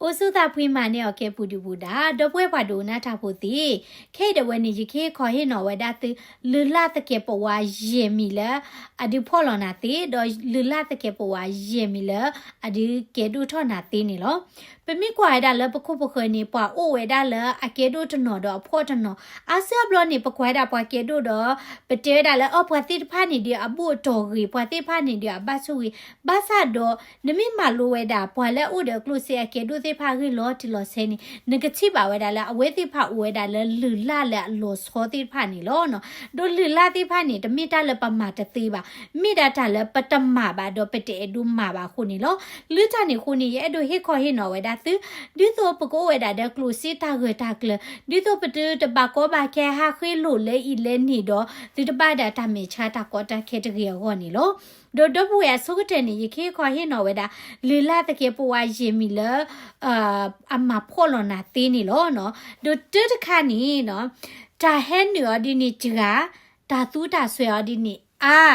အိၣ်ဆူၣ်သးဖှံမၤန့ၢ်အီၤကဲပူၤဒုၣ်ပူၤဒါ ဒီပုၢ်ဝဲၢ်ပှၤဒိကနၣ်တၢ်ဖိသ့ၣ်, ခဲအံၤဒၣ်ဝဲန့ၣ် ယကဟ့ၣ်ခီဟ့ၣ်နီၤဝဲဒၣ်သု လုၢ်လၢ်သကဲးပဝးယဲၢ်မံၤလၢ အဒုးဖှီၣ်လီၤနၤသ့, ဒီးလုၢ်လၢ်သကဲးပဝးယဲၢ်မံၤလၢ အဒုးကဲဒိၣ်ထီၣ်နၤသ့န့ၣ်လီၤ. ပမ့ၢ်ကွၢ်ဝဲဒၣ်လၢပခိၣ်ပဃၢၤန့ၣ် ပှၤအိၣ်ဝဲဒၣ်လၢအကဲဒိၣ်တနီၤဒီးအဖှီၣ်တနီၤ, အါစုအါဘျီန့ၣ် ပကွၢ်ဝဲဒၣ်ပှၤကဲဒိၣ်ဒီး ပတဲဝဲဒၣ်လၢ အ ပှၤသ့ၣ်တဖၣ်န့ၣ်ဒီးအဘူၣ်အတီၢ်ဂ့ၤ, ပှၤသ့ၣ်တဖၣ်န့ၣ်ဒီးအဘၣ်ဆိၣ်ဂ့ၤ, ဘၣ်ဆၣ်ဒီး နမ့ၢ်မၤလိဝဲဒၣ် ပှၤလၢအအိၣ်ဒီးအကျိၣ်စ့အကဲဒိၣ်သ့ၣ်တဖၣ်အဂ့ၢ်လီၤတံၢ်လီၤဆဲးန့ၣ် နကထံၣ်ဘၣ်ဝဲဒၣ်လၢ အဝဲသ့ၣ်တဖၣ်အိၣ်ဝဲဒၣ်လၢလုၢ်လၢ်လၢအလီၤဆီသ့ၣ်တဖၣ်န့ၣ်လီၤ. ဒီးလုၢ်လၢ်သ့ၣ်တဖၣ်န့ၣ် တမ့ၢ်တၢ်လၢပမၤတသ့ဘၣ်, မ့ၢ်ဒၣ်တၢ်လၢပတမၤဘၣ်ဒီးပတအဲၣ်ဒိးမၤဘၣ်အဃိန့ၣ်လီၤ. လၢတၢ်န့ၣ်အဃိန့ၣ် ယအဲၣ်ဒိးဟ့ၣ်ခီဟ့ၣ်နီၤဝဲဒၣ်သု, ဒ်သိးပကအိၣ်ဝဲဒၣ်ဒီးကျိၣ်စ့တၢ်ဂၢၢ်တၢ်ကျၢၤ, ဒ်သိးပတဘၣ်ကီဘၣ်ခဲဟးဃ့လိာ်လၢအံၤလၢန့ၣ်ဒီး သုတဘၣ်ဒၣ်တၢ်မဲာ်ဆှးတၢ်ကီတၢ်ခဲတဂ့ၤအဂီၢ်န့ၣ်လီၤ. ဒီးဒီပုၢ်ဝဲၢ်အဆိကတၢၢ်န့ၣ် ယကဟ့ၣ်ခီဟ့ၣ်နီၤဝဲဒၣ် လုၢ်လၢ်သကဲးပဝးယဲၢ်မံၤလၢ အမၤဖှီၣ်လီၤနၤသ့န့ၣ်လီၤ. ဒီးတၢတခါန့ၣ် တၢ်ဟဲနုာ်အီၤဒ်န့ၣ်စှၤ, တၢ်သူတၢ်စွဲအီၤဒ်န့ၣ်အါ,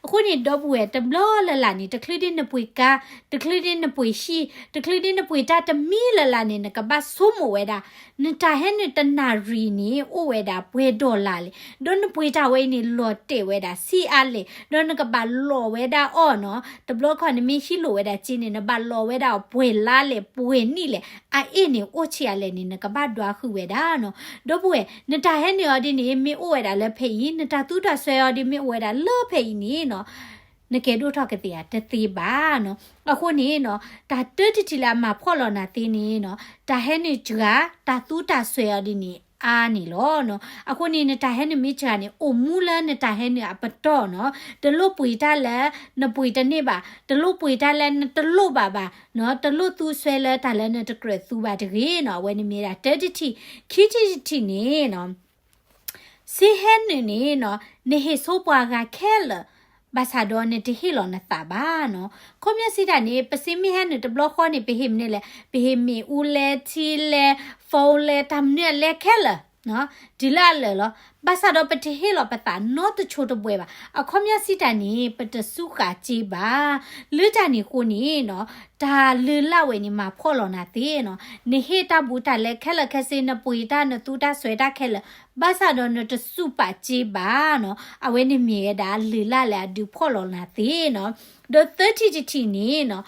အဃိန့ၣ် ဒီပုၢ်ဝဲၢ်တဘျီလၢ်လၢ်န့ၣ် တချုးဒ်နပှ့ၤကါ, တချုးဒ်နပှ့ၤဟံၣ်, တချုးဒ်နပှ့ၤတၢ်တမံၤလၢ်လၢ်န့ၣ် နကဘၣ်ဆိကမိၣ်ဝဲဒၣ် နတၢ်ဟဲနုာ်တနၣ်ရံၣ်န့ၣ် အိၣ်ဝဲဒၣ်ပှဲၤဒီလၣ်လဲၣ်, ဒီးနပှ့ၤတၢ်ဝဲအံၤန့ၣ် လီၤတဲာ်ဝဲဒၣ်ဆံးအါလဲၣ်, ဒီးနကဘၣ်လီၤဝဲဒၣ်အီၤနီၤ, တဘျီခီနမ့ၢ်ဟံးလိာ်ဝဲဒၣ်စ့န့ၣ် နဘၣ်လီၤဝဲဒၣ်အီၤပှဲၤလါလဲၣ် ပှဲၤနံၣ်လဲၣ်, အအ့ၣ်န့ၣ်အိၣ်ဆံးအါလဲၣ်န့ၣ် နကဘၣ်ဒွးဃုာ်ဝဲဒၣ်နီၤ. ဒီပုၢ်ဝဲၢ် နတၢ်ဟဲနုာ်အီၤဒ်န့ၣ် မ့ၢ်အိၣ်ဝဲဒၣ်လၢဖဲအံၤ, နတၢ်သူတၢ်စွဲအီၤဒ်မ့ၢ်အိၣ်ဝဲဒၣ်လၢဖဲအံၤန့ၣ်နီၤ နကဲဒိၣ်ထီၣ်ကသ့ဧါ, တသ့ဘၣ်နီၤ. အဃိန့ၣ်နီၤ တၢ်တၢတထံၣ်လၢအမၤဖှီၣ်လီၤနၤသ့န့ၣ်နီၤ တၢ်ဟဲနုာ်စှၤ, တၢ်သူတၢ်စွဲအီၤဒ်န့ၣ်အါန့ၣ်လီၤ. အဃိန့ၣ် နတၢ်ဟဲနုာ်မ့ၢ်စှၤန့ၣ် အိၣ်မူလၢနတၢ်ဟဲနုာ်အပတီၢ်နီၤ, တလိၣ်ပှ့ၤတၢ်လၢနပှ့ၤတန့ၢ်ဘၣ်, တလိၣ်ပှ့ၤတၢ်လၢနတလိၣ်ဘၣ်ဘၣ်နီၤ, တလိၣ်သူစွဲလၢတၢ်လၢနတကြၢးသူဘၣ်တဂ့ၤနီၤ. အဝဲန့ၣ်မ့ၢ်ဒၣ်တၢတထံၣ်, ခံထံၣ်တထံၣ်န့ၣ်နီၤ စ့ဟဲနုာ်န့ၣ်နီၤ နဟ့ၣ်ဆိပှၤဂၤခဲလၢာ်, ဘၣ်ဆၣ်ဒီးနတဟ့ၣ်လီၤနသးဘၣ်နီၤ. ခီပညီစံးတၢ်န့ၣ် ပစ့မ့ၢ်ဟဲနုာ်တဘျီဃီန့ၣ် ပဟ့ၣ်မနုၤလဲၣ်, ပဟ့ၣ်မ့ၣ်အူလဲ ထံလဲ phone လဲ တၢ်မနုၤအလဲခဲလၢာ်, တုၤလၢအလၢာ်လီၤ. ဘၣ်ဆၣ်ဒီးပတဟ့ၣ်လီၤပသးနီတဆိတဘှဲဘၣ်. အခီပညီစံးတၢ်န့ၣ် ပတစူးဃာ်စ့ဘၣ်. လၢတၢ်န့ၣ်အဃိန့ၣ်နီၤ တၢ်လုၢ်လၢ်ဝဲန့ၣ် မၤဖှီၣ်လီၤနၤသ့နီၤ. နဟ့ၣ်တၢ်ဘူးတၢ်လဲခဲလၢာ်ခဲဆ့, နပှ့ၤတၢ်နသူတၢ်စွဲတၢ်ခဲလၢာ်, ဘၣ်ဆၣ်ဒီးနတစူးပာ်စ့ဘၣ်နီၤ. အဝဲန့ၣ်မ့ၢ်ဝဲဒၣ်လုၢ်လၢ်လၢအဒုးဖှီၣ်လီၤနၤသ့နီၤ. ဒီးသၢထံၣ်တထံၣ်န့ၣ်နီၤ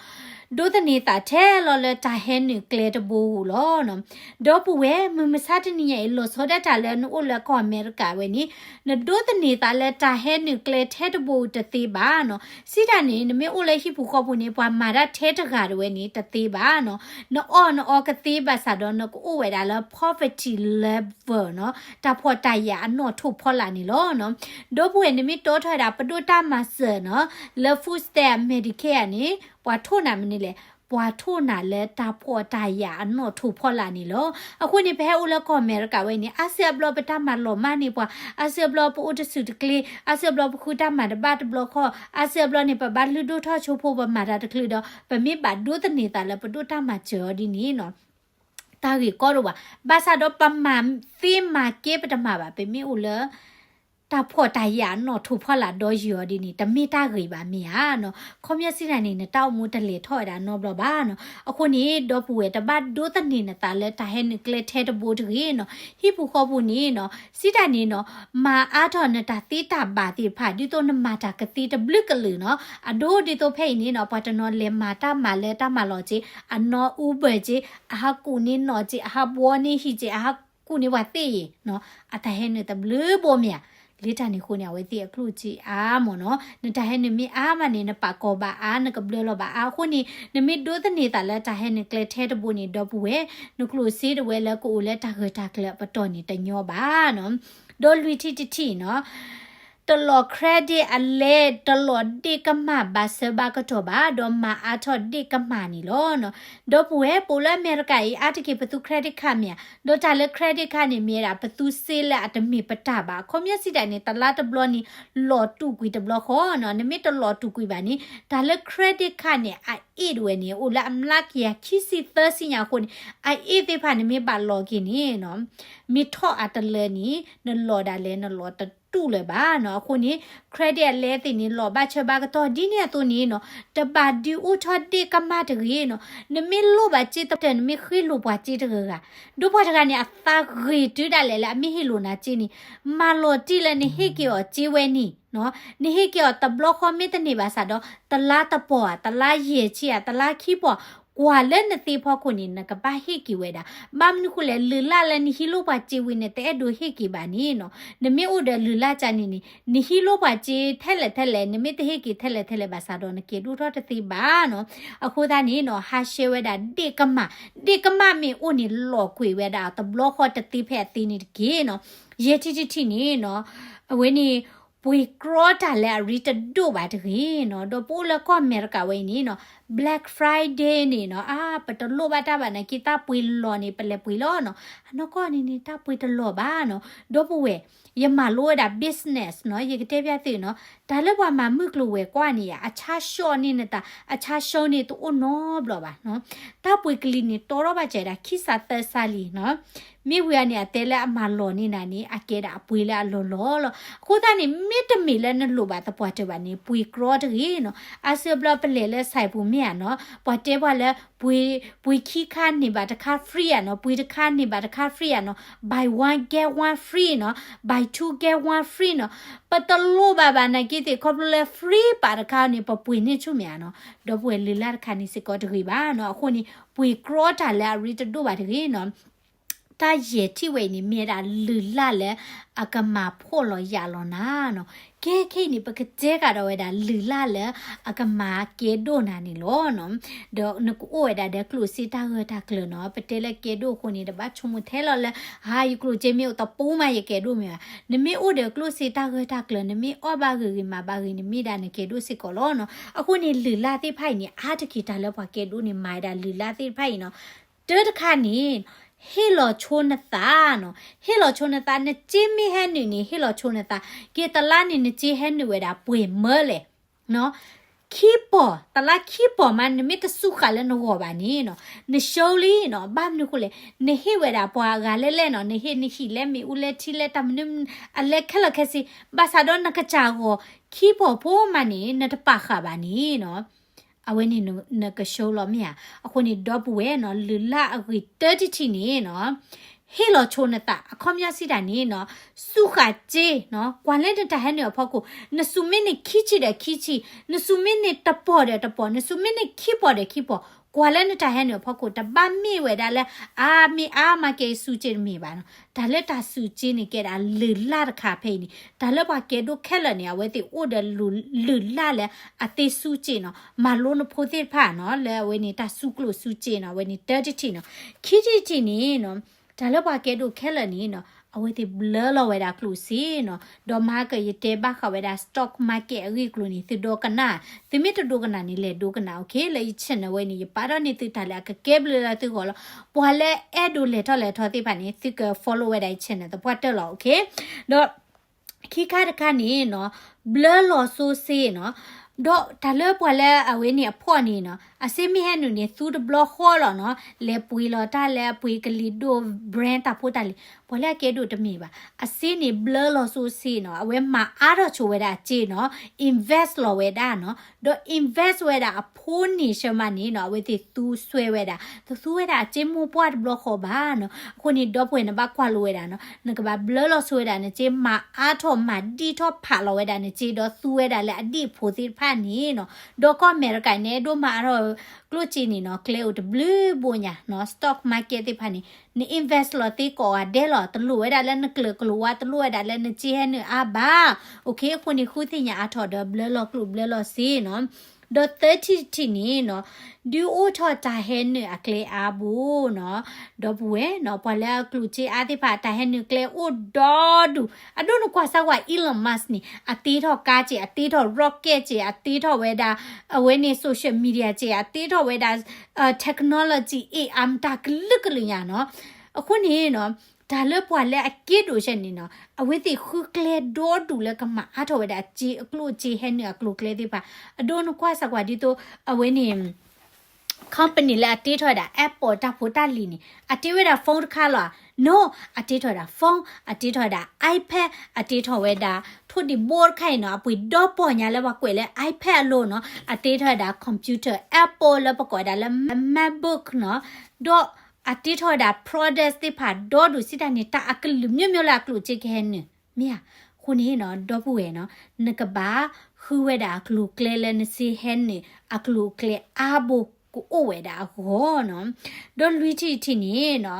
ဒိးသန့ၤသးထဲလီၤလၢတၢ်ဟဲနုာ်ကျဲတဘိဧိၤလီၤနီၤ. ဒီပုၢ်ဝဲၢ် မုၢ်မဆါတနံၤညါအံၤ လီၤဆီဒၣ်တၢ်လၢနအိၣ်လၢကီၢ်အမဲရကၤဝဲန့ၣ် နဒိးသန့ၤသးလၢတၢ်ဟဲနုာ်ကျဲထဲတဘိတသ့ဘၣ်နီၤ. စံးတၢ်န့ၣ် နမ့ၢ်အိၣ်လၢဟံၣ်ပူၤဃီပူၤန့ၣ် ပှၤမၤတၢ်ထဲတဂၤတဝဲန့ၣ် တသ့ဘၣ်နီၤ. နအီၣ်နအီကသ့ဘၣ်ဆၣ်ဒီး နကအိၣ်ဝဲဒၣ်လၢ poverty level နီၤ, တၢ်ဖှီၣ်တၢ်ယာ်အနီၣ်ထိၣ်ဖီလာ်န့ၣ်လီၤနီၤ. ဒီပုၢ်ဝဲၢ် နမ့ၢ်တီထီၣ်ဝဲဒၣ်ပဒိၣ်တၢ်မၤစၢၤနီၤ လၢ food stamp Medicare န့ၣ် ပှၤထိၣ်နၤမနုၤလဲၣ်, ပှၤထိၣ်နၤလၢတၢ်ဖှီၣ်တၢ်ယာ်အနီၣ်ထိၣ်ဖီလာ်န့ၣ်လီၤ. အဃိန့ၣ် ပဟဲအိၣ်လၢကီၢ်အမဲရကၤဝဲန့ၣ် အါစုအါဘျီပတၢ်မၤလီၤမၢ်န့ၢ်ပှၤ, အါစုအါဘျီပအိၣ်တဆူၣ်တကျ့, အါစုအါဘျီပဃုတၢ်မၤတဘၣ်တဘျီခီ, အါစုအါဘျီန့ၣ် ပဘၣ်လုၢ်ဒိၣ်ထီၣ်ဆိဖိပမၤတၢ်တချုးဒီး ပမ့ၢ်ဘၣ်ဒိးသန့ၤသးလၢပဒိၣ်တၢ်မၤစၢၤအီၤဒ်န့ၣ်နီၤ တၢ်ဂ့ၢ်ကီတအိၣ်ဘၣ်. ဘၣ်ဆၣ်ဒီးပမၤသ့မၤကဲပတမၤဘၣ် ပမ့ၢ်အိၣ်လၢ တၢ်ဖှီၣ်တၢ်ယာ်အနီၣ်ထိၣ်ဖီလာ်ဒီးယံာ်အီၤဒ်န့ၣ် တမ့ၢ်တၢ်ဂ့ၤဘၣ်မ့ၢ်ဧါနီၤ. ခီပညီစံးတၢ်န့ၣ် နတၢ်အိၣ်မူတလဲၤထီၣ်ဝဲဒၣ်နီတဘျီဘၣ်နီၤ. အဃိန့ၣ် ဒီပုၢ်ဝဲၢ် တဘၣ်ဒိးသန့ၤနသးလၢတၢ်ဟဲနုာ်ကျဲထဲတဘိတဂ့ၤနီၤ. ဟံၣ်ပူၤဃီပူၤန့ၣ်နီၤ စံးတၢ်န့ၣ်နီၤ မၤအါထီၣ်နတၢ်သ့တၢ်ဘၣ်သ့ၣ်တဖၣ် ဒ်သိးနမၤတၢ်ကသ့တဘျုးကလုာ်နီၤ. အဒိဒ်သိးဖဲအံၤန့ၣ်နီၤ ပှၤတနီၤလဲၤမၤတၢ်မၤလၢတၢ်မၤလီၤစ့, အနီၢ် Uber စ့, အဟးကူၣ်န့ၢ်နီၣ်စ့, အဟးဘှီန့ၢ်ဟံၣ်စ့, အဟးကူၣ်န့ၢ်ပှၤသ့ၣ်အံၤနီၤ, အတၢ်ဟဲနုာ်တဘျုးဘိမ့ၢ်ဧါ. လၢတၢ်န့ၣ်အဃိန့ၣ် အဝဲသ့ၣ်အကျိၣ်စ့အါမ့ၢ်နီၤ. နတၢ်ဟဲနုာ်မ့ၢ်အါမးန့ၣ် နပာ်ကီၤဘၣ်အါ နကဘျၢလီၤဘၣ်အါ. အဃိန့ၣ် နမ့ၢ်ဒိးသန့ၤသးလၢတၢ်ဟဲနုာ်ကျဲထဲတဘိန့ၣ် ဒီပုၢ်ဝဲၢ် နကျိၣ်စ့တဝဲလၢကအိၣ်လၢတၢ်ဂၢၢ်တၢ်ကျၢၤအပတီၢ်န့ၣ်တညီဘၣ်နီၤ. ဒီးလွံၢ်ထံၣ်တထံၣ်နီၤ တလီၤ credit အလဲၢ် တလီၤဒ့ၣ်ကမၣ်ဘၣ်ဆၢဘၣ်ကတီၢ်ဘၣ် ဒီးမၤအါထီၣ်ဒ့ၣ်ကမၣ်န့ၣ်လီၤ. ဒီပုၢ်ဝဲၢ် ပအိၣ်လၢအမဲရကၤအံၤ အါတက့ၢ်ပသူ credit card မ့ၢ်ဧါ. ဒီးတၢ်လၢ credit card န့ၣ် မ့ၢ်ဝဲဒၣ်ပသူစ့လၢအတမ့ၢ်ပတၢ်ဘၣ်. ခီပညီစံးတၢ်န့ၣ် တလါတဘျီန့ၣ် လီၤတူာ်ကွံာ်တဘျီဃီနီၤ. နမ့ၢ်တလီၤတူာ်ကွံာ်ဘၣ်န့ၣ် တၢ်လၢ credit card န့ၣ် အအ့ၣ်တဝဲန့ၣ် အိၣ်လၢအမျးကယၤခံဆံသၢဆံညါအဃိန့ၣ် အအ့ၣ်သ့ၣ်တဖၣ်န့ၣ် မ့ၢ်ဘၣ်လီၤက့ၤန့ၣ်နီၤ မ့ၢ်ထီၣ်အတလၢန့ၣ် နလီၤဒၣ်လဲာ် နလီၤ တၢ်တတူၢ်လၢၤဘၣ်နီၤ. အဃိန့ၣ် credit အလဲသ့ၣ်န့ၣ် လီၤဘၣ်ဆၢဘၣ်ကတီၢ် ဒ်န့ၣ်အသိးန့ၣ်နီၤ တဘၣ်ဒုးအိၣ်ထီၣ်ဒ့ၣ်ကမၢ်တဂ့ၤနီၤ. နမ့ၢ်လိၣ်ဘၣ်စ့တပှၢ်တၢၢ် နမ့ၢ်ဃ့လိာ်ပှၤစ့တဂၤဂၤ ဒီးပှၤတဂၤန့ၣ် အသးဂ့ၤတုၤဒၣ်လဲာ်လၢအမ့ၢ်ဟ့ၣ်လိာ်နၤစ့န့ၣ် မၤလီၤတံၢ်လၢနဟ့ၣ်က့ၤအီၤစ့ဝဲန့ၣ်နီၤ. နဟ့ၣ်က့ၤအီၤတဘျီဃီမ့ၢ်တန့ၢ်ဘၣ်ဆၣ်ဒီး တလါတပီၢ်ဧါ, တလါယဲၢ်ဆံဧါ, တလါခံပီၢ် ကွၢ်လၢနသ့ဖီခိၣ်န့ၣ် နကဘၣ်ဟ့ၣ်က့ၤဝဲဒၣ်. ဘၣ်မနုၤဃိလဲၣ် လုၢ်လၢ်လၢနဟံးလိၣ်ပှၤစ့ဝံၤန့ၣ် တအဲၣ်ဒိးဟ့ၣ်က့ၤဘၣ်န့ၣ်နီၤ. နမ့ၢ်အိၣ်ဒီးလုၢ်လၢ်ကန့ၣ်န့ၣ် နဟံးလိၣ်ပှၤစ့ထဲလဲၣ်ထဲလဲၣ် နမ့ၢ်တဟ့ၣ်က့ၤထဲလဲၣ်ထဲလဲၣ်ဘၣ်ဆၣ်ဒီး နကဲဒိၣ်ထီၣ်တသ့ဘၣ်နီၤ. အဃိသတးန့ၣ်နီၤ ဟးရှဲဝဲဒၣ်ဒ့ၣ်ကမၢ်, ဒ့ၣ်ကမၢ်မ့ၢ်အိၣ်န့ၣ် လီၤကွံာ်ဝဲဒၣ်တဘျီဃီတသ့ဖဲအသ့န့ၣ်တက့ၢ်နီၤ. ယဲၢ်ထံၣ်တထံၣ်န့ၣ်နီၤ အဝဲန့ၣ် ပှ့ၤကြီတၢ်လၢအရ့တဒိၣ်ဘၣ်တဂ့ၤနီၤ. ဒီးပအိၣ်လၢကီၢ်အမဲရကၤဝဲအံၤန့ၣ်နီၤ Black Friday န့ၣ်နီၤ အါ ပတလိၣ်ဘၣ်တၢ်ဘၣ်နာ်က့ တၢ်ပှ့ၤလီၢ်န့ၣ် ပလဲၤပှ့ၤလီၤနီၤ. အနီၢ်ကီၢ်န့ၣ်န့ၣ် တၢ်ပှ့ၤတလီၢ်ဘၣ်နီၤ. ဒီပုၢ်ဝဲၢ် ယမၤလိဝဲဒၣ် business နီၤ ယကတဲပျၢ်သုနီၤ တၢ်လၢပှၤမၤမုၢ်ကျိၤဝဲၤကွာ်န့ၣ်ယါ အဆါရှီန့ၢ်နတၢ် အဆါရှီန့ၢ်တအိၣ်နီတဘျီဘၣ်နီၤ. တၢ်ပှ့ၤကလံၤန့ၣ် တီထီၣ်ဘၣ်စၢၤဒၣ်ခံစးသၢစးလံနီၤ. မ့ၢ်ဝံၤအန့ၣ် အတဲလၢအမၤလီၢ်န့ၢ်နၤန့ၣ် အကဲဒၣ်အပှ့ၤလၢအလီၢ်လီၢ်လီၤ. အဃိသတးန့ၣ် မ့တမ့ၢ်လၢနလိၣ်ဘၣ်သပှၢ်တၢၢ်ဘၣ်န့ၣ် ပှ့ၤကြီတဂ့ၤနီၤ. အါစုအဘျီပလဲၤလၢ ဆိုင် ပူၤမ့ၢ်ဧါနီၤ ပှၤတဲပှၤလၢ ပှ့ၤ ပှ့ၤခံခါန့ၢ်ဘၣ်တခါ free ဧါနီၤ, ပှ့ၤတခါန့ၢ်ဘၣ်တခါ free ဧါနီၤ, buy one get one free နီၤ, buy two get one free နီၤ. ပတလိၣ်ဘၣ်ဘၣ်နာ်က့သ့ၣ် ခီဖျိလၢ free ပာ်တခါန့ၣ် ပပှ့ၤန့ၢ်ဆူၣ်မ့ၢ်ဧါနီၤ. ဒီပုၢ်ဝဲၢ် လုၢ်လၢ်တခါန့ၣ်စ့ၢ်ကီးတဂ့ၤဘၣ်နီၤ. အဃိန့ၣ် ပှ့ၤကြီတၢ်လၢအရ့တဒိၣ်ဘၣ်တဂ့ၤနီၤ. တၢ်ယဲၢ်ထံၣ်ဝဲအံၤန့ၣ် မ့ၢ်ဝဲဒၣ်လုၢ်လၢ်လၢအကမၤဖှီၣ်လီၤယာ်လီၤနၤနီၤ. ကဲခဲအံၤန့ၣ် ပကတဲကဒီးဝဲဒၣ် လုၢ်လၢ်လၢအကမၤကဲဒိၣ်နၤန့ၣ်လီၤနီၤ. ဒီးနကအိၣ်ဝဲဒၣ်ဒီးကျိၣ်စ့တၢ်ဂၢၢ်တၢ်ကျၢၤနီၤ. ပတဲလၢကဲဒိၣ်အဃိန့ၣ် တဘၣ်ဆိကမိၣ်ထဲလီၤလၢ ဟါ ယကျိၣ်စ့မ့ၢ်အိၣ်တပူၤမး ယကဲဒိၣ်မ့ၢ်ဘၣ်. နမ့ၢ်အိၣ်ဒီးကျိၣ်စ့တၢ်ဂၢၢ်တၢ်ကျၢၤ နမ့ၢ်အီၣ်ဘၣ်ဂ့ၤဂ့ၤမၤဘၣ်ဂ့ၤန့ၣ် မ့ၢ်ဒၣ်နကဲဒိၣ်စ့ၢ်ကီးလီၤနီၤ. အဃိန့ၣ် လုၢ်လၢ်သ့ၣ်တဖၣ်အံၤန့ၣ် အါတက့ၢ်တၢ်လၢပှၤကဲဒိၣ်န့ၣ် မၤဝဲဒၣ်လုၢ်လၢ်သ့ၣ်တဖၣ်အံၤနီၤ. တၢတခါန့ၣ် ဟ့ၣ်လီၤဆိနသးနီၤ. ဟ့ၣ်လီၤဆိနသး နစ့မ့ၢ်ဟဲနုာ်န့ၣ် ဟ့ၣ်လီၤဆိနသး. ကဲတလါန့ၣ် နစ့ဟဲနုာ်ဝဲဒၣ်ပှဲၤမၢလဲၣ်နီၤ. ခံပီၢ်, တလါခံပီၢ်မး နမ့ၢ်တစူးဃာ်လၢနဂီၢ်ဘၣ်န့ၣ်နီၤ နရှုံးလံနီၤ. ဘၣ်မနုၤဃိလဲၣ် နဟ့ၣ်ဝဲဒၣ်ပှၤအဂၤလဲၣ်လဲၣ်နီၤ, နဟ့ၣ်နဟံၣ်လဲၣ် မ့ၣ်အူလဲၣ် ထံလဲၣ် တၢ်မနုၤ အလဲခဲလၢာ်ခဲဆ့, ဘၣ်ဆၣ်ဒီးနကစၢ်ဂီၢ် ခံပီၢ်ဖိမးန့ၣ် နတပာ်ဃာ်ဘၣ်န့ၣ်နီၤ အဝဲန့ၣ်နကရှုံးလီၤမ့ၢ်ဧါ. အဃိန့ၣ် ဒီပုၢ်ဝဲၢ်နီၤ လုၢ်လၢ်အဂ့ၤတၢတထံၣ်န့ၣ်နီၤ ဟ့ၣ်လီၤဆိနသး အခီပညီစံးတၢ်န့ၣ်နီၤ စူးဃာ်စ့နီၤ, ကွၢ်လၢနတၢ်ဟဲနုာ်အဖီခိၣ် နစူးမ့ၢ်န့ၢ်ခံဆံဒီးခံဆံ, နစူးမ့ၢ်န့ၢ်တပီၢ်ဒီးတပီၢ်, နစူးမ့ၢ်န့ၢ်ခံပီၢ်ဒီးခံပီၢ်, ကွၢ်လၢနတၢ်ဟဲနုာ်အဖီခိၣ် တဘၣ်မ့ၢ်ဝဲဒၣ်လၢ အါ မ့ၢ်အါမးကဲစူးစ့တမ့ၢ်ဘၣ်နီၤ. တၢ်လၢတၢ်စူးစ့န့ၣ် ကဲဒၣ်လုၢ်လၢ်တခါဖဲအံၤန့ၣ်, တၢ်လၢပှၤကဲဒိၣ်ခဲလၢာ်န့ၣ် အဝဲသ့ၣ်အိၣ်ဒီးလုၢ်လၢ်လၢအသ့စူးစ့နီၤ, မၤလိနဖိသ့ၣ်တဖၣ်နီၤ လၢအဝဲန့ၣ်တၢ်စူးကျိၣ်စူးစ့နီၤ, အဝဲန့ၣ်တၢတထံၣ်နီၤ, ခံထံၣ်တထံၣ်န့ၣ်နီၤ တၢ်လၢပှၤကဲဒိၣ်ခဲလၢာ်န့ၣ်နီၤ အဝဲသ့ၣ်ဘျၢလီၤဝဲဒၣ်ကျိၣ်စ့နီၤ, ဒီးမၤကယတဲဘၣ်ဃးဝဲဒၣ် stock market အဂ့ၢ်အကျိၤန့ၣ် သုဒိကနၣ်, သုမ့ၢ်တဒိကနၣ်န့ၣ် လဲၤဒိကနၣ် okay, လၢယ channel ဝဲန့ၣ် ယပာ်ထီၣ်န့ၢ်သုတၢ်လၢအကကဲဘျုးလၢသုဂီၢ်လီၤ. ပှၤလၢအဲၣ်ဒိးလဲၤထီၣ်လဲၤထီသ့ၣ်တဖၣ်န့ၣ် သုက follow ဝဲဒၣ်ယ channel သပှၢ်တၢၢ်လီၤ, okay. ဒီး ခံခါတခါန့ၣ်နီၤ ဘျၢလီၤစိစ့နီၤ, ဒီးတၢ်လၢပှၤလၢအဝဲန့ၣ်အဖှီၣ်န့ၣ်နီၤ အစ့မ့ၢ်ဟဲနုာ်န့ၣ် သူတဘျီဃီလီၤနီၤ, လဲၤပှ့ၤလီၤတၢ်လၢအပှ့ၤကလံၤဒိၣ် brand တၢ်ဖိတၢ်လံၤ, ပှၤလၢအကဲဒိၣ်တမ့ၢ်ဘၣ်, အစ့န့ၣ်ဘျၢလီၤစိစ့နီၤ, အဝဲမၤအါထီၣ်ဆိဝဲဒၣ်အစ့နီၤ, invest လီၤဝဲဒၣ်နီၤ, ဒီး invest ဝဲဒၣ်အဖိန့ၣ်ဆၢမးန့ၣ်နီၤ အဝဲသ့ၣ်သူစွဲဝဲဒၣ်, တသူဝဲဒၣ်အစ့မိၢ်ပှၢ်တဘျီဃီဘၣ်နီၤ, အဃိန့ၣ် ဒီပုၢ်ဝဲၢ်န့ၣ်ဘၣ်ကွၢ်လိဝဲဒၣ်နီၤ, နကဘၣ်ဘျၢလီၤဆိဝဲဒၣ်နစ့ မၤအါထီၣ်မၤဒံၣ်ထီၣ်ဖးလီၤဝဲဒၣ်နစ့ ဒီးသူဝဲဒၣ်လၢအဒံၣ်အဖိသ့ၣ်တဖၣ်န့ၣ်နီၤ, ဒီးကီၢ်အမဲရကၤန့ၣ် အဲၣ်ဒိးမၤအါထီၣ်ကျိၣ်စ့န့ၣ်နီၤ ကျဲအိၣ်တဘျုးဘိညါနီၤ, stock market သ့ၣ်တဖၣ်န့ၣ် န invest လီၤသ့ကိးဂၤဒဲးလီၤ, တလိၣ်ဝဲဒၣ်လၢနကျၢၤကျိၤဝါ တလိၣ်ဝဲဒၣ်လၢနစ့ဟဲနုာ်အါဘၣ်, okay, အဃိန့ၣ် ဃုသ့ၣ်ညါအါထီၣ်ဒီးဘျၢလီၤကျိၣ်ဘျၢလီၤစ့နီၤ, ဒီးသၢထံၣ်တထံၣ်န့ၣ်နီၤ ဒုးအိၣ်ထီၣ်တၢ်ဟဲနုာ်အကျဲအါဘိနီၤ, ဒီပုၢ်ဝဲၢ်နီၤ ပှၤလၢအကျိၣ်စ့အါသ့ၣ်တဖၣ် တၢ်ဟဲနုာ်ကျဲအိၣ်ဒီဒူၣ်, အဒိနကွၢ်စၢ်ကွၢ် Elon Musk န့ၣ် အတ့ထီၣ်ကါစ့ၢ်, အတ့ထီၣ် rocket စ့ၢ်, အတ့ထီၣ်ဝဲဒၣ် အဝဲန့ၣ် social media စ့ၢ်, အတ့ထီၣ်ဝဲဒၣ် technology အ့ၣ်အါမတၤကလုာ်ကလုာ်ညါနီၤ, အဃိန့ၣ်နီၤ တၢ်လၢပှၤလၢအကဲဒိၣ်ဆဲန့ၣ်နီၤ အဝဲသ့ၣ်ဃုကျဲဒီဒူၣ်လၢကမၤအါထီၣ်ဝဲဒၣ်စ့အကျိၣ်စ့ဟဲနုာ်အကျိၤကျဲသ့ၣ်တဖၣ်, အဒိနကွၢ်စၢ်ကွၢ်ဒ်သိး အဝဲန့ၣ် company လၢအတ့ထီၣ်ဝဲဒၣ် Apple တၢ်ဖိတၢ်လံၤန့ၣ် အတ့ဝဲဒၣ် phone တခါလီၤ. No, အတ့ထီၣ်ဝဲဒၣ် phone, အတ့ထီၣ်ဝဲဒၣ် iPad, အတ့ထီၣ်ဝဲဒၣ် ထိၣ်ဒံးဘိတခါအံၤနီၤ, အပှ့ၤဒီပီၢ်ညါလၢပှၤကွဲးလၢ iPad အလိၤနီၤ, အတ့ထီၣ်ဝဲဒၣ် computer Apple လၢပကိးဝဲဒၣ်လၢ MacBook နီၤ, ဒီးအတ့ထီၣ်ဝဲဒၣ် products သ့ၣ်တဖၣ်ဒီဒူၣ်စံးတၢ်န့ၣ် တၢ်အကလုာ် မျိုးမျိုး လၢအကျိၣ်စ့ကဟဲနုာ် မ့ၢ်ဧါ. အဃိန့ၣ်နီၤ ဒီပုၢ်ဝဲၢ်နီၤ, နကဘၣ်ဃုဝဲဒၣ်အကျိၤအကျဲလၢနစ့ဟဲနုာ် အကျိၤအကျဲအါဘိကအိၣ်ဝဲဒၣ်အဂီၢ်နီၤ. ဒီးလွံၢ်ထံၣ်တထံၣ်န့ၣ်နီၤ,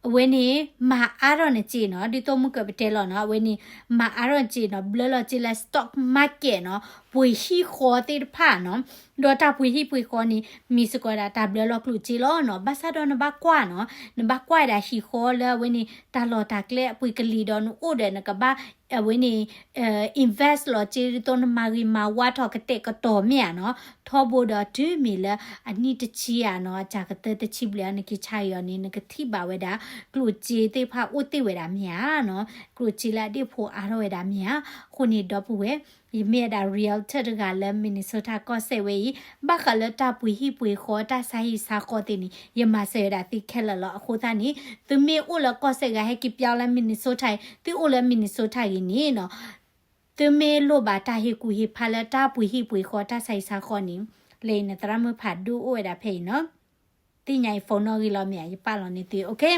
အဝဲန့ၣ် မၤအါထီၣ်နစ့နီၤ, ဒ်သိးမုၢ်ကၢၢ်ပတဲလီၤနီၤ, အဝဲန့ၣ် မၤအါထီၣ်နစ့နီၤ, ဘျၢလီၤစ့လၢ stock market နီၤ, ပှ့ၤဟံၣ်ဃီသ့ၣ်တဖၣ်နီၤ. ဒီးတၢ်ပှ့ၤဟံၣ်ပှ့ၤဃီန့ၣ် မ့ၢ်စ့ၢ်ကီးဒၣ်တၢ်ဘျၢလီၤကျိၣ်စ့လီၤနီၤ. ဘၣ်ဆၣ်ဒီးနဘၣ်ကွၢ်နီၤ, နဘၣ်ကွၢ်ဒၣ်ဟံၣ်ဃီလၢအဝဲန့ၣ် တၢ်လီၢ်တၢ်ကျဲအပှ့ၤကလံၤဒီးနအိၣ်ဒီးနကဘၣ် အဝဲန့ၣ် invest လီၤစ့ဒ်သိးနမၤဂ့ၤမၤဝါထီၣ်ကတဲာ်ကတီၤမ့ၢ်ဧါနီၤ. ထီဘိဒီးတုၤမ့ၢ်လၢ အနံၣ်တဆံဧါနီၤ, အစှၤကတၢၢ်တဆံဘျဲၣ်ဧါ နက့ၤဆါအီၤန့ၣ် နကထံၣ်ဘၣ်ဝဲဒၣ် ကျိၣ်စ့သ့ၣ်တဖၣ်အိၣ်တ့ၢ်ဝဲဒၣ်မ့ၢ်ဧါနီၤ. ကျိၣ်စ့လၢအဒ့ၣ်ဖိအါထီၣ်ဝဲဒၣ်မ့ၢ်ဧါ. အဃိန့ၣ်ဒီပုၢ်ဝဲၢ်, ယမ့ၢ်ဝဲဒၣ် realtor တဂၤလၢ Minnesota ကီၢ်စဲၣ်ဝဲအံၤ, ဘၣ်ဃးလၢတၢ်ပှ့ၤဟံၣ်ပှ့ၤဃီ တၢ်ဆါဟံၣ်ဆါဃီသ့ၣ်န့ၣ် ယမၤစၢၤဝဲဒၣ်သုခဲလၢာ်လီၤ. အဃိသတးန့ၣ် သုမ့ၢ်အိၣ်လၢကီၢ်စဲၣ်ဂၤ ဟဲက့ၤပျီလၢ Minnesota အံၤ, သုအိၣ်လၢ Minnesota ဂ့ၤန့ၣ်နီၤ, သုမ့ၢ်လိၣ်ဘၣ်တၢ်ဟ့ၣ်ကူၣ်ဟ့ၣ်ဖးလၢတၢ်ပှ့ၤဟံၣ်ပှ့ၤဃီ တၢ်ဆါဟံၣ်ဆါဃီန့ၣ်, လဲၤအံၤနသရၣ်မုၣ်ဖးဒိၣ်အိၣ်ဝဲဒၣ်ဖဲအံၤနီၤ. သ့ၣ်ညါအံၤ phone နီၣ်ဂံၢ်လီၤမ့ၢ်ဧါ, ယပာ်လီၤန့ၢ်သု, okay.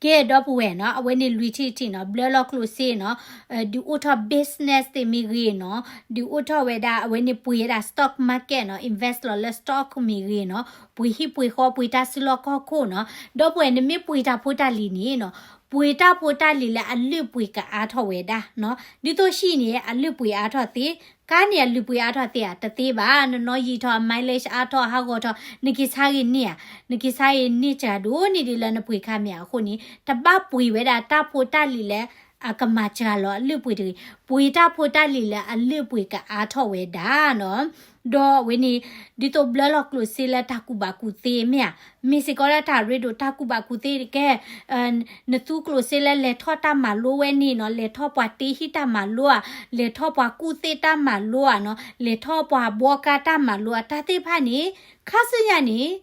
ကဲ ဒီပုၢ်ဝဲၢ်နီၤ, အဝဲန့ၣ်လွံၢ်ထံၣ်တထံၣ်နီၤ, ဘျၢလီၤကျိၣ်စ့နီၤ, ဒုးအိၣ်ထီၣ် business သ့ၣ်မ့ၢ်ဂ့ၤနီၤ, ဒုးအိၣ်ထီၣ်ဝဲဒၣ် အဝဲန့ၣ်ပှ့ၤဝဲဒၣ် stock market နီၤ, invest လီၤလၢ stock မ့ၢ်ဂ့ၤနီၤ, ပှ့ၤဟံၣ်ပှ့ၤဃီ ပှ့ၤတၢ်စုလီၢ်ခီၣ်ခိၣ်နီၤ. ဒီပုၢ်ဝဲၢ် နမ့ၢ်ပှ့ၤတၢ်ဖိတၢ်လံၤန့ၣ်နီၤ, ပှ့ၤတၢ်ဖိတၢ်လံၤလၢအလုၢ်ပှ့ၤကအါထီၣ်ဝဲဒၣ်နီၤ. ဒ်သိးဟံၣ်န့ၣ် အလုၢ်ပှ့ၤအါထီၣ်သ့, ကါန့ၣ်အလုၢ်ပှ့ၤအါထီၣ်သ့ဧါ, တသ့ဘၣ်. နနီၣ်ယံာ်ထီၣ် mileage အါထီၣ် ဟးဂီၤထီၣ် နက့ၤဆါဂ့ၤန့ၢ်ဧါ, နက့ၤဆါဂ့ၤန့ၢ်စှၤဒိၣ်န့ၢ်ဒံးလၢနပှ့ၤခါမ့ၢ်ဧါ. အဃိန့ၣ် တဘၣ်ပှ့ၤဝဲဒၣ်တၢ်ဖိတၢ်လံၤလၢ အကမၤစှၤလီၤအလုၢ်ပှ့ၤတဂ့ၤ, ပှ့ၤတၢ်ဖိတၢ်လံၤလၢအလုၢ်ပှ့ၤကအါထီၣ်ဝဲဒၣ်နီၤ. ဒီးအဝဲန့ၣ် ဒ်သိးဘျၢလီၤကျိၣ်စ့လၢတၢ်ကူၣ်ဘၣ်ကူၣ်သ့မ့ၢ်ဧါ, မ့ၢ်စ့ၢ်ကီးလၢတၢ်ရ့ဒိၣ်တၢ်ကူၣ်ဘၣ်ကူၣ်သ့တက့ၢ်. နသူကျိၣ်စ့လၢလဲၤထီၣ်တၢ်မၤလိဝဲန့ၣ်နီၤ, လဲၤထီၣ်ပှၤတ့ဟံၣ်တၢ်မၤလိဧါ, လဲၤထီၣ်ပှၤကူၣ်သ့တၢ်မၤလိဧါနီၤ, လဲၤထီၣ်ပှၤဘှီကါတၢ်မၤလိဧါ, တၢ်သ့ၣ်တဖၣ်န့ၣ် ခါဆူညါန့ၣ်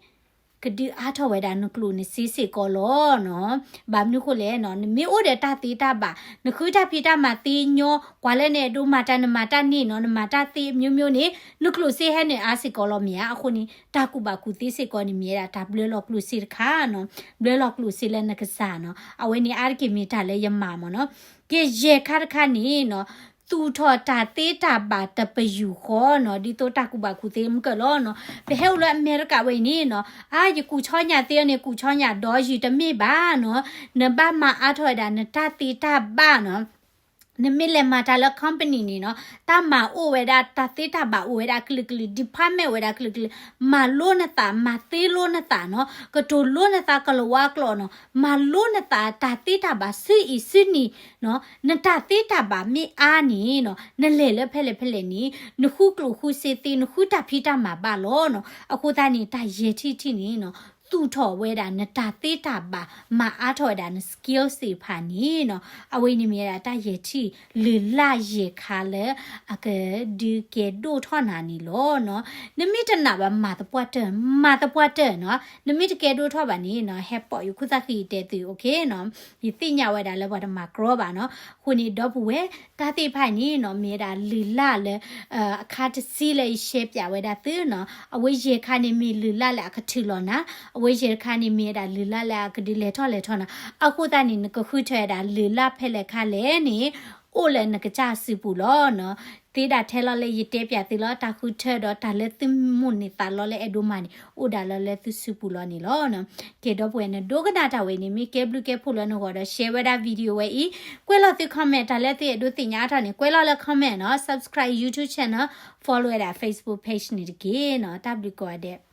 ကဒုးအါထီၣ်ဝဲဒၣ်နကျိၣ်နစ့စ့ၢ်ကီးလီၤနီၤ. ဘၣ်မနုၤဃိလဲၣ်နီၤ, နမ့ၢ်အိၣ်ဒီးတၢ်သ့တၢ်ဘၣ်, နဃုတၢ်ဖံးတၢ်မၤသ့ညီ, ကွၢ်လၢနအဲၣ်ဒိးမၤတၢ်နမၤတၢ်န့ၣ်နီၤ, နမၤတၢ်သ့မျိုးမျိုးန့ၣ် နကျိၣ်စ့ဟဲနုာ်အါစ့ၢ်ကီးလီၤမ့ၢ်ဧါ. အဃိန့ၣ် တၢ်ကူၣ်ဘၣ်ကူၣ်သ့စ့ၢ်ကီးန့ၣ် မ့ၢ်ဝဲဒၣ်တၢ်ဘျၢလီၤကျိၣ်စ့တခါနီၤ, ဘျၢလီၤကျိၣ်စ့လၢနကစၢ်နီၤ. အဝဲန့ၣ်အါတက့ၢ်မ့ၢ်တၢ်လၢယမၤမ့ၢ်နီၤ. ကဲ ယဲၢ်ခါတခါန့ၣ်နီၤ, သူၣ်ထီၣ်တၢ်သ့တၢ်ဘၣ်တပယူာ်ဃီနီၤ, ဒ်သိးတၢ်ကူၣ်ဘၣ်ကူၣ်သ့မုၢ်ကၢၢ်လီၤနီၤ. ပဟဲအိၣ်လၢအမဲရကၤဝဲအံၤန့ၣ်နီၤ, အါ ယကူၣ်ဆီညၣ်သ့အီၤန့ၣ် ကူၣ်ဆီညၣ်ဒီးယုၢ်တမ့ၢ်ဘၣ်နီၤ, နဘၣ်မၤအါထီၣ်ဝဲဒၣ်နတၢ်သ့တၢ်ဘၣ်နီၤ. နမ့ၢ်လဲၤမၤတၢ်လၢ company န့ၣ်နီၤ, တၢ်မၤအိၣ်ဝဲဒၣ် တၢ်သ့တၢ်ဘၣ်အိၣ်ဝဲဒၣ်ကလုာ်ကလုာ်, department ဝဲဒၣ်ကလုာ်ကလုာ်, မၤလိနသး, မၤသ့လိနသးနီၤ, ကတိၤလိနသးကလၤဝါကျိာ်နီၤ, မၤလိနသးတၢ်သ့တၢ်ဘၣ်စုအံၤစုနံၤနီၤ. နတၢ်သ့တၢ်ဘၣ်မ့ၢ်အါန့ၣ်နီၤ, နလဲၤလၢဖဲလဲၣ်ဖဲလဲၣ်န့ၣ် နဃုကျိၣ်ဃုစ့သ့, နဃုတၢ်ဖံးတၢ်မၤဘၣ်လီၤနီၤ. အဃိသတးန့ၣ် တၢ်ယဲၢ်ထံၣ်တထံၣ်န့ၣ်နီၤ, သူၣ်ထီၣ်ဝဲဒၣ်နတၢ်သ့တၢ်ဘၣ်, မၤအါထီၣ်ဝဲဒၣ်န skills သ့ၣ်တဖၣ်န့ၣ်နီၤ. အဝဲန့ၣ်မ့ၢ်ဝဲဒၣ်တၢ်ယဲၢ်ထံၣ်လုၢ်လၢ်ယဲၢ်ခါလၢ အကဒုးကဲဒိၣ်ထီၣ်နၤန့ၣ်လီၤနီၤ. နမ့ၢ်တနာ်ဘၣ် မၤသပှၢ်တၢၢ်, မၤသပှၢ်တၢၢ်နီၤ. နမ့ၢ်တကဲဒိၣ်ထီၣ်ဘၣ်န့ၣ်နီၤ, ဟဲပိာ်ယခိၣ်သၣ်ဃံတဲသု, okay နီၤ. ယသ့ၣ်ညါဝဲဒၣ်လၢပှၤတမၤကြီဘၣ်နီၤ. အဃိန့ၣ် ဒီပုၢ်ဝဲၢ် တၢ်သ့ၣ်တဖၣ်အံၤန့ၣ်နီၤ, မ့ၢ်ဝဲဒၣ်လုၢ်လၢ်လၢ အခါတဆံလၢယရှဲပၠးဝဲဒၣ်သုနီၤ. အဝဲယဲၢ်ခါန့ၣ် မ့ၢ်လုၢ်လၢ်လၢအကထုးလီၤနၤ, အဝဲယဲၢ်တခါန့ၣ် မ့ၢ်ဝဲဒၣ်လုၢ်လၢ်လၢအကဒုးလဲၤထီၣ်လဲၤထီနၤ. အဃိသတးန့ၣ် နကဃုထၢဝဲဒၣ်လုၢ်လၢ်ဖဲလဲၣ်ခါလဲၣ်န့ၣ် အိၣ်လၢနကစၢ်စုပူၤလီၤနီၤ. သ့ဒၣ်ထဲလီၤလၢယတဲပၠးသုလီၤ, တၢ်ဃုထၢဒီးတၢ်လၢသုမိၣ်န့ၢ်သးလီလၢအဲၣ်ဒိးမၤန့ၣ် အိၣ်ဒၣ်လီၤလၢသုစုပူၤလီၤန့ၣ်လီၤနီၤ. ကဲ ဒီပုၢ်ဝဲၢ် နဒိကနၣ်တၢ်ဝဲန့ၣ် မ့ၢ်ကဲဘျုးကဲဖှိၣ်လၢနဂီၢ်ဒီး share ဝဲဒၣ် video ဝဲအံၤ, ကွဲးလီၤသု comment, တၢ်လၢသုအဲၣ်ဒိးသ့ၣ်ညါအါထီၣ်န့ၣ် ကွဲးလီၤလၢ comment နီၤ, subscribe YouTube channel, follow ဝဲဒၣ် Facebook page န့ၣ်တက့ၢ်နီၤ. တၢ်ဘျုးကိးဂၤဒဲး.